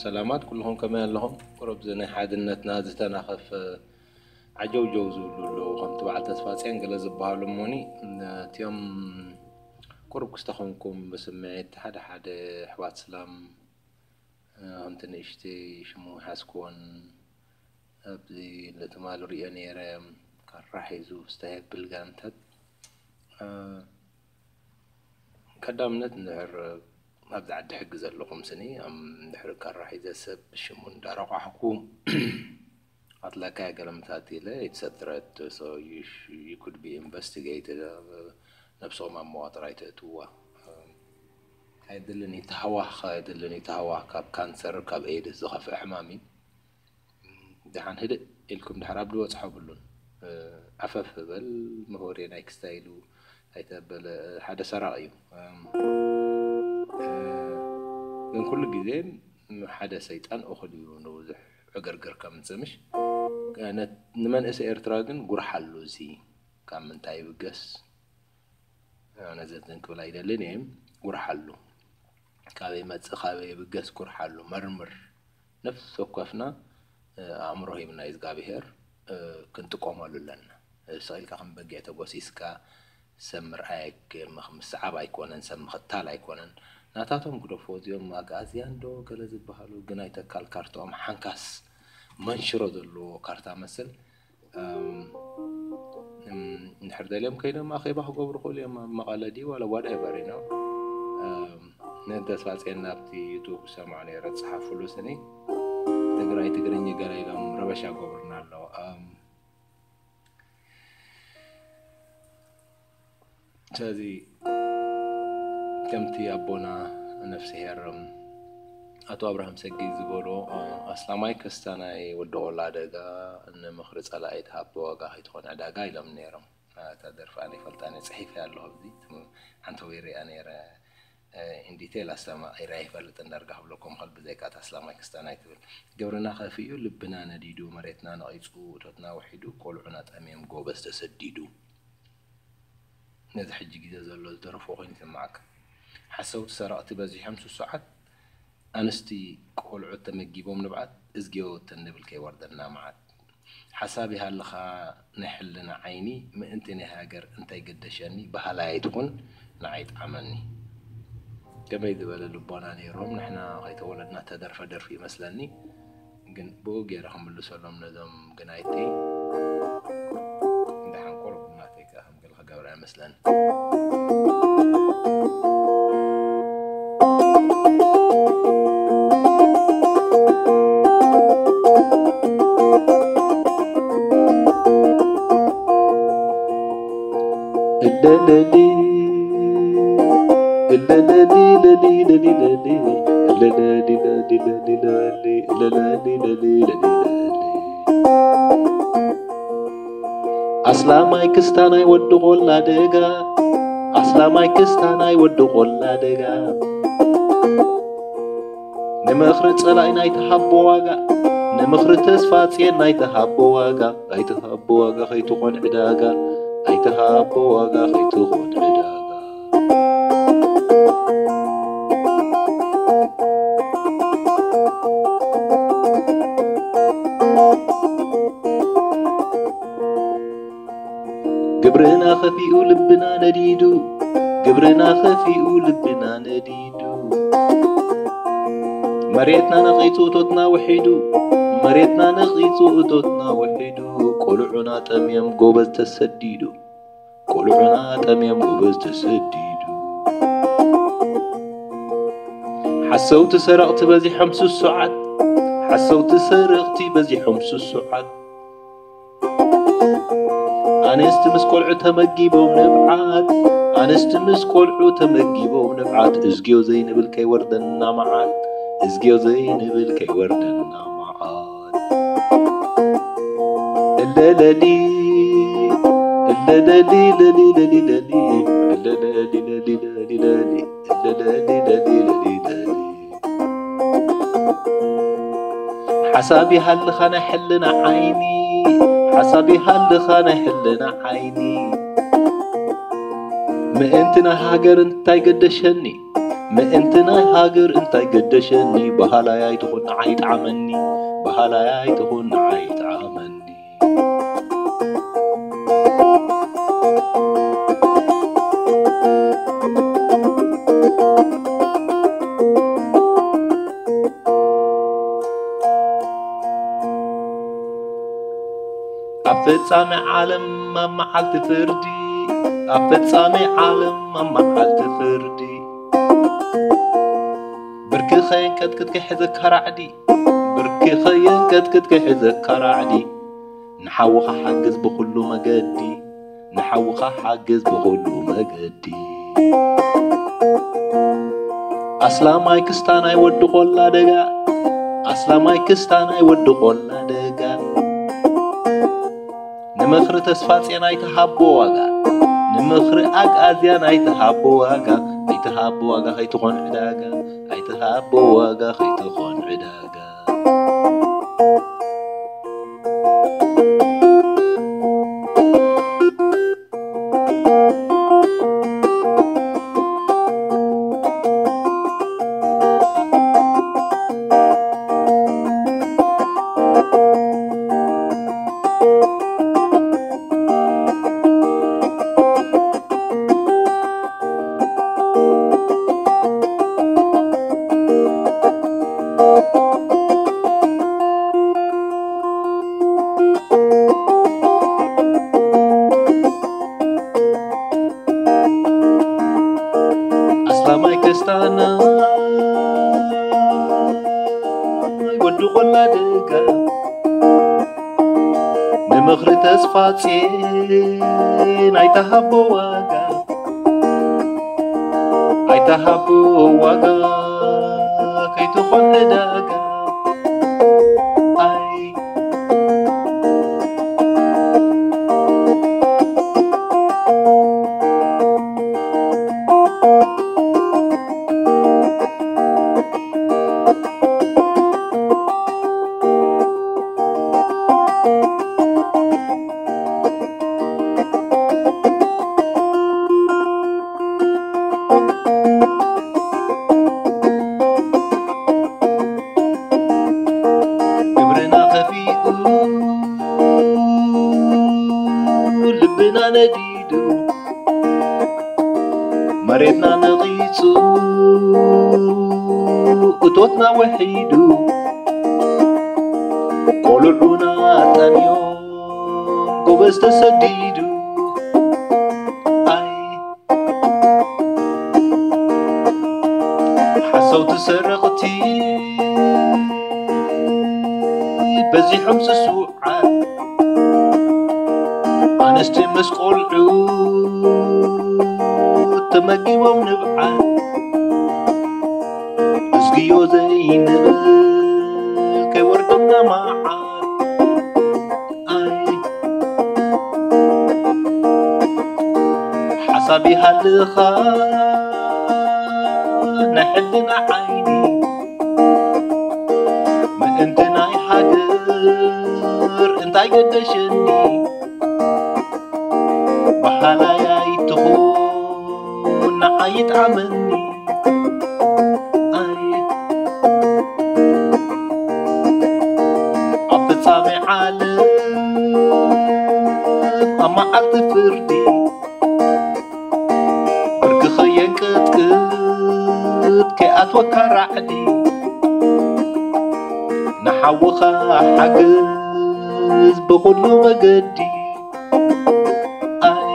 ሰላማት ኩልኹም፣ ከመይ ኣለኹም? ቁሩብ እዚ ናይ ሓድነትና ዝተናኸፍ ዓጀውጀው ዝብሉ ኣለዉ፣ ከምቲ በዓል ተስፋጽዮን ገለ ዝበሃሉ እሞኒ፣ እቲኦም ቁሩብ ክስተኹምኩም ብስምዒት ሓደ ሓደ ኣሕዋት ስላም፣ ከምቲ ንእሽተይ ሽሙ ሓዝክዎን ኣብዚ ለትማሊ ርእዮ ነይረ፣ ካራ ሒዙ ዝተየብል ጋንታት። ቀዳምነት እንድሕር ኣብዚ ዓዲ ሕጊ ዘለኹም ስኒ፣ እንድሕር ካራ ሒዘ ሰብ ሽሙ እንዳረቋሕኩ ኣትለካ ገለምታት ኢለ፣ it's a threat, so you sh-, you could be investigated. ነብሶም ኣብ መዋጥር ኣይተእትውዋ። ኣይድልን እዩ፣ ተሃዋህ ኣይድልን እዩ፣ ተሃዋህ ካብ ካንሰር፣ ካብ ኤድስ ዝኸፍእ ሕማም እዩ። ደሓን ህድእ ኢልኩም ድሓር ኣብ ድወጽሖ ብሉን። ዓፈፍ በል፣ መሆሬ ናይ ክስታይሉ ኣይተበለ፣ ሓደ ሰራቕ እዩ። ግን ኩሉ ግዜ ሓደ ሰይጣን እኹል እዩ ንብዙሕ ዕግርግር ከምጽእ፣ ምሽ? ንመንእሰይ ኤርትራ ግን ጉርሓሉ፣ እዚ ካብ ምንታይ ይብገስ? ኣነ ዘትን ክብል ኣይደልን እየ። ጉርሓሉ፣ ካበይ መጽእ፣ ካበይ ይብገስ፣ ጉርሓሉ፣ መርምር። ነፍሲ ወከፍና ኣእምሮ ሂብና እግዚኣብሄር ክንጥቀመሉ ኣለና። ስቕ ኢልካ ከም በጊዕ ተጎሲስካ ሰብ ምርኣይ ኣይክ-፣ ምኽ-፣ ምስዓብ ኣይኮነን፣ ሰብ ምኽታል ኣይኮነን። ናታቶም ግደፎ፣ እዚኦም ኣግኣዝያን ዶ ገለ ዝበሃሉ ግን ኣይተካል፣ ካርታኦም ሓንካስ መንሽሮ ዘለዎ ካርታ መስል። እንድሕር ደልዮም ከይዶም ኣኼባ ክገብሩ ክእሉ እዮም፣ ኣብ መቐለ ድዩ ዋላ ዋደኤቨር ነው። ነተስፋጽየን ናብቲ ዩቱብ ሰምዖ ነይረ፣ ዝጸሓፍሉ ስኒ ትግራይ ትግርኝ ገለ ኢሎም ረበሻ ገብሩና ኣለዉ። ስለዚ ከምቲ ኣቦና ነፍስሄር ኣቶ ኣብርሃም ሰጊድ ዝበሎ፣ ኣስላማይ ክስታናይ ወዲ ቆላ ደጋ፣ ንምኽሪ ጸላኢ ተሃቦ ዋጋ ከይትኾን ዕዳጋ ኢሎም ነይሮም። እታ ደርፊ ኣነ ይፈልጣ፣ ኣነ ጽሒፈ ኣለኹ ኣብዚ። ሓንቲ ወይ ሪኣ ነይረ። ኢንዲቴል ኣስተማቒረ ኣይፈልጥን ዳርጋ ክብለኩም ከል፣ ብዘይካ እታ ኣስላማይ ክስታናይ ትብል። ግብርና ከፊኡ ልብና ነዲዱ፣ መሬትና ነቒጹ፣ እቶትና ውሒዱ፣ ቆልዑና ጠምዮም ጎበዝ ተሰዲዱ። ነዚ ሕጂ ግዜ ዘሎ ዝደረፎ ኮይኑ ይስምዓካ። ሓሰውቲ ሰረቕቲ በዚሖም ስሱዓት፣ ኣንስቲ ቆልዑት ተመጊቦም ንብዓት፣ እዝግዮ ተንብል ከይወርደና መዓት። ሓሳብ ይሃልኻ ናይ ሕልና ዓይኒ፣ ምእንቲ ናይ ሃገር እንታይ ገደሸኒ፣ በሃላይ ኣይትኹን ንዓይ ጥዓመኒ። ከመይ ዝበለ ልቦና ነይሮም፣ ንሕና ከይተወለድና ተደርፈ ደርፊ ይመስለኒ። ግን ብኡ ገይረ ክምልሰሎም ነዞም ግናይቲ። እንዳ ሓንቆር ቡናተይ ከኣ ከም ገለ ክገብር ኣይመስለን። እለለሊ፣ እለለሊ፣ ለሊ፣ ለሊ፣ ለሊ፣ እለለሊ፣ ለሊ፣ ለሊ፣ ለሊ፣ እለለሊ፣ ለሊ፣ ለሊ፣ ለሊ። ኣስላማይ ክስታናይ ወዲ ቆላ ደጋ፣ ኣስላማይ ክስታናይ ወዲ ቆላ ደጋ። ንምኽሪ ጸላኢ ናይ ተሃቦ ዋጋ፣ ንምኽሪ ተስፋ ጽየን ናይ ተሃቦ ዋጋ፣ ኣይተሃቦ ዋጋ ከይትኾን ዕዳጋ፣ ኣይተሃቦ ዋጋ ከይትኾን ዕዳጋ። ግብርና ከፊኡ ልብና ነዲዱ፣ ግብርና ከፊኡ ልብና ነዲዱ። መሬትና ነቒጹ እቶትና ውሒዱ፣ መሬትና ነቒጹ እቶትና ውሒዱ። ቆልዑና ጠምዮም ጎበዝ ተሰዲዱ፣ ቆልዑና ጠምዮም ጎበዝ ተሰዲዱ። ሓሰውቲ ሰረቕቲ በዚሖም ስሱዓት፣ ሓሰውቲ ሰረቕቲ በዚሖም ስሱዓት። ኣንስቲ ምስ ቆልዑ ተመጊቦም ንብዓት፣ ኣንስቲ ምስ ቆልዑ ተመጊቦም ንብዓት። እዝግዮ ዘይንብል ከይወርደና መዓት፣ እዝግዮ ዘይንብል ከይወርደና መዓት። እለለሊ፣ እለለሊ፣ ለሊ፣ ለሊ፣ ለሊ፣ እለለሊ፣ ለሊ፣ ለሊ፣ ለሊ፣ እለለሊ፣ ለሊ፣ ለሊ፣ ለሊ። ሓሳብ ይሃልኻ ናይ ሕልና ዓይኒ፣ ሓሳብ ይሃልኻ ናይ ሕልና ዓይኒ። ምእንቲ ናይ ሃገር እንታይ ገደሸኒ፣ ምእንቲ ናይ ሃገር እንታይ ገደሸኒ፣ በሃላይ ኣይትኹን ንዓይ ጥዓመኒ፣ በሃላይ ኣይትኹን ንዓይ ጥዓመኒ። ኣብ ፍጻሜ ዓለም ኣብ መዓልቲ ፍርዲ፣ ኣብ ፍጻሜ ዓለም ኣብ መዓልቲ ፍርዲ፣ ብርክኸ የንቀጥቅጥ ክሕዘካ ራዕዲ፣ ብርክኸ የንቀጥቅጥ ክሕዘካ ራዕዲ፣ ንሓውኻ ሓግዝ ብኹሉ መገዲ፣ ንሓውኻ ሓግዝ ብኹሉ መገዲ። ኣስላማይ ክስታናይ ወዲ ቆላ ደጋ፣ ኣስላማይ ክስታናይ ወዲ ቆላ ደጋ፣ ንምኽሪ ተስፋ ጼን ኣይትሃቦ ዋጋ፣ ንምኽሪ ኣግኣዝያን ኣይትሃቦ ዋጋ፣ ኣይትሃቦ ዋጋ ከይትኾን ዕዳጋ፣ ኣይትሃቦ ዋጋ ከይትኾን ዕዳጋ። ኣስላማይ ክስታናይ ወዲ ቆላ ደጋ፣ ንምኽሪ ተስፋ ጼን ኣይትሃቦ ዋጋ፣ ኣይትሃቦ ዋጋ ከይትኾን ዕዳጋ። ኣይ ግብርና ከፊኡ ልብና ነዲዱ፣ መሬትና ነቒጹ እቶትና ውሒዱ፣ ቆልዑና ጠምዮም ጎበዝ ተሰዲዱ። ኣይ ሓሰውቲ ሰረቕቲ በዚሖም ስሱዓት፣ ኣንስቲ ምስ ቆልዑ ተመጊቦም ንብዓት፣ እዝግዮ ዘይንብል ከይወርደና መዓት። ኣይ ሓሳብ ይሃልኻ ናይ ሕልና ዓይኒ፣ ምእንቲ ናይ ሃገር እንታይ ገደሸኒ፣ በሃላይ ኣይትኹን ንዓይ ይጥዓመኒ። ኣይ ኣብ ፍጻሜ ዓለም ኣብ መዓልቲ ፍርዲ፣ ብርክኸ የንቀጥቅጥ ከይኣትወካ ራዕዲ፣ ንሓውኻ ሓግዝ ብኹሉ መገዲ። ኣይ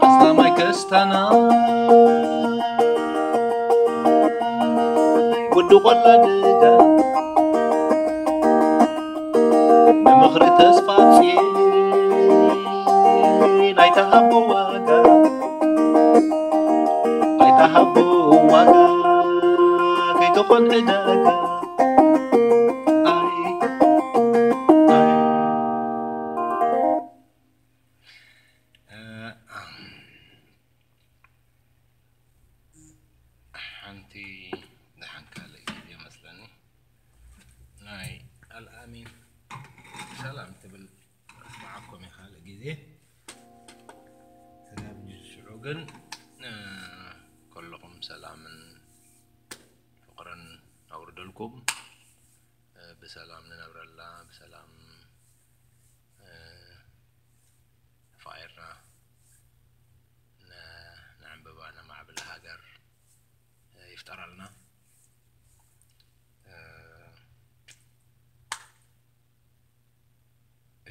ኣስላማይ ከስታና ወዲ ቆላ ደጋ፣ ንምኽሪ ተስፋ ጼን ኣይትሃቦ ዋጋ፣ ኣይትሃቦ ዋጋ ዝኾን ዕዳጋ ኣይ ኣይ ሓንቲ ደሓን ካልእ ግዜ መስለኒ ናይ ኣልኣሚን ሰላም ትብል ኣስማዓኩም እየ ካልእ ግዜ። ስጋብ ሽዑ ግን ከለኹም ሰላምን ፍቕርን ኣውርደልኩም። ብሰላም ንነብረላ፣ ብሰላም ተፋቒርና ነዕንብባ ነማዕብላ ሃገር ይፍጠረልና።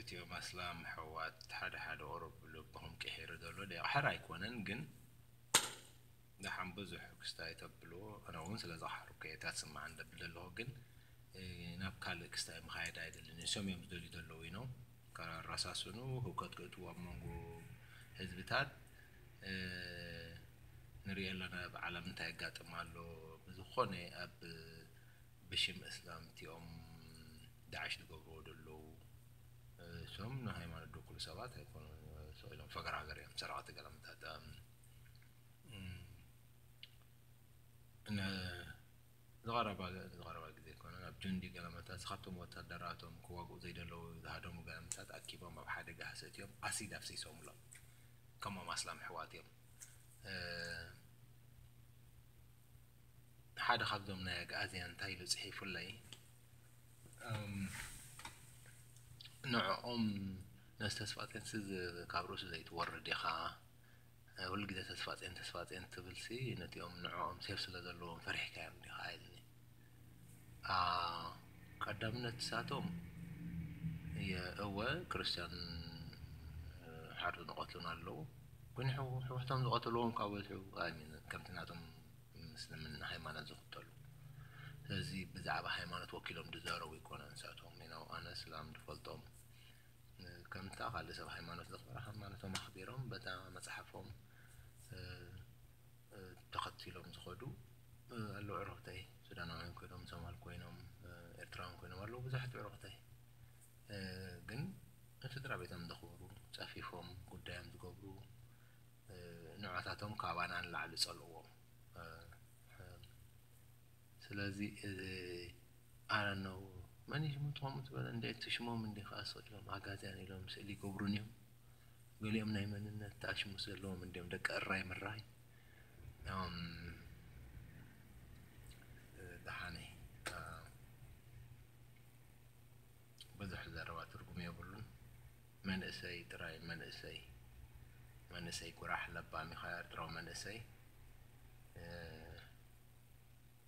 እቲኦም ኣስላም ኣሕዋት ሓደ ሓደ ቁሩብ ልብኹም ቅሒሩ ዘሎ ደቂቕ ሕር ኣይኮነን፣ ግን ደሓን ብዙሕ ክስታይ ተብልዎ፣ ኣነ እውን ስለ ዝቐሓርኩ እየ እታ ትስምዓኒ ደብል ዘለኹ፣ ግን ናብ ካልእ ክስታይ ምኻየድ ኣይደልን። ንሶም እዮም ዝደልዩ ዘለዉ ኢኖም ከረሳስኑ፣ ህውከት ክእትዉ ኣብ መንጎ ህዝብታት ንሪኦ ኣለና። ኣብ ዓለም እንታይ የጋጥም ኣሎ? ብዝኾነ ኣብ ብሽም እስላም እቲኦም ዳዕሽ ዝገብርዎ ዘለዉ እሶም ንሃይማኖት ድኩሉ ሰባት ኣይኮኑን። ስቕ ኢሎም ፈገራገር እዮም፣ ሰረቕቲ ገለመታት። ዝቐረባ ዝቐረባ ግዜ ኣይኮነን፣ ኣብ ጁንዲ ገለመታት ካብቶም ወታደራቶም ክዋግኡ ዘይደለዉ ዝሃደሙ ገለመታት ኣኪቦም ኣብ ሓደ ጋህሲ እቲኦም ኣሲድ ኣፍሲሶምሎም። ከምኦም ኣስላም ኣሕዋት እዮም። ሓደ ካብዞም ናይ ኣግኣዝያን እንታይ ኢሉ ጽሒፉለይ፣ ንዕኦም ነዚ ተስፋ ጼንሲ ካብ ርእሱ ዘይትወርድ ኢኻ። ኩሉ ግዜ ተስፋ ጼን ተስፋ ጼን ትብልሲ ነቲኦም ንዕኦም ሴፍ ስለ ዘለዎም ፈሪሕካዮም ዲኻ ኢልኒ። ቀዳምነት ንሳቶም እወ ክርስትያን ሓርዱ ንቐትሉን ኣለዉ፣ ግን ሕውሕቶም ዝቐትልዎም ካብ በዝሑ ኣይሚን ከምቲ ናቶም ምስልምና ሃይማኖት ዝኽተሉ። ስለዚ ብዛዕባ ሃይማኖት ወኪሎም ዝዛረቡ ኣይኮነን ንሳቶም። ኣነ እስላም ዝፈልጦም ከምታ ካልእ ሰብ ሃይማኖት ዘኽብራ ሃይማኖቶም ኣኽቢሮም በታ መፅሓፎም ተኸቲሎም ዝኸዱ ኣለዉ። ዕረኽተይ ሱዳናውያን ኮይኖም፣ ሶማል ኮይኖም፣ ኤርትራውያን ኮይኖም ኣለዉ ብዙሓት ዕረኽተይ። ግን ንስድራ ቤቶም ዘኽብሩ፣ ፀፊፎም ጉዳዮም ዝገብሩ፣ ንዖታቶም ካባና ንላዕሊ ፀልእዎም። ስለዚ ኣነ ነው መን እዩ ሽሙ ትኾኑ ዝበለ እንደ እቲ ሽሞም እንዲ ከኣ ስቕ ኢሎም ኣጋዝያን ኢሎም ስእሊ ይገብሩን እዮም። ገሊኦም ናይ መንነት ተኣሽሙስ ዘለዎም እንዲዮም ደቂ እራይ ምራይ። ደሓነይ ብዙሕ ዘረባ ትርጉም የብሉን። መንእሰይ ጥራይ መንእሰይ መንእሰይ ጉራሕ ለባም ኢኻ ኤርትራዊ መንእሰይ።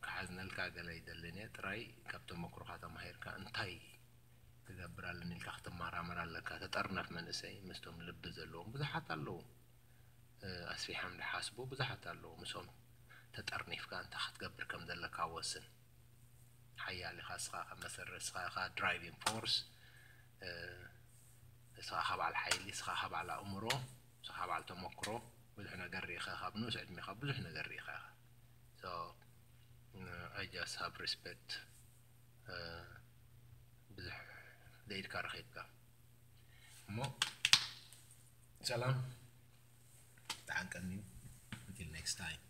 ክሓዝነልካ ገለ ይደልን እየ። ጥራይ ካብ ተመክሮኻ ተማሂርካ እንታይ ክገብር ኣለኒ ኢልካ ክትመራመር ኣለካ። ተጠርነፍ መንእሰይ ምስቶም ልቢ ዘለዎም ብዙሓት ኣለዉ። ኣስፊሖም ዝሓስቡ ብዙሓት ኣለዉ። ምስኦም ተጠርኒፍካ እንታይ ክትገብር ከም ዘለካ ወስን። ሓያል ኢኻ እስኻ፣ ካብ መሰረት እስኻ ኢኻ ድራይቪንግ ፎርስ። እስኻ ኢኻ በዓል ሓይሊ፣ እስኻ ኢኻ በዓል ኣእምሮ፣ እስኻ ኢኻ በዓል ተመክሮ። ብዙሕ ነገር ርኢኻ ኢኻ፣ ኣብ ንኡስ ዕድሜኻ ብዙሕ ነገር ርኢኻ ኢኻ። So I just have respect። ብዙሕ ዘኢድካ ረኺብካ እሞ ሰላም ተዓንቀኒ። Until next time።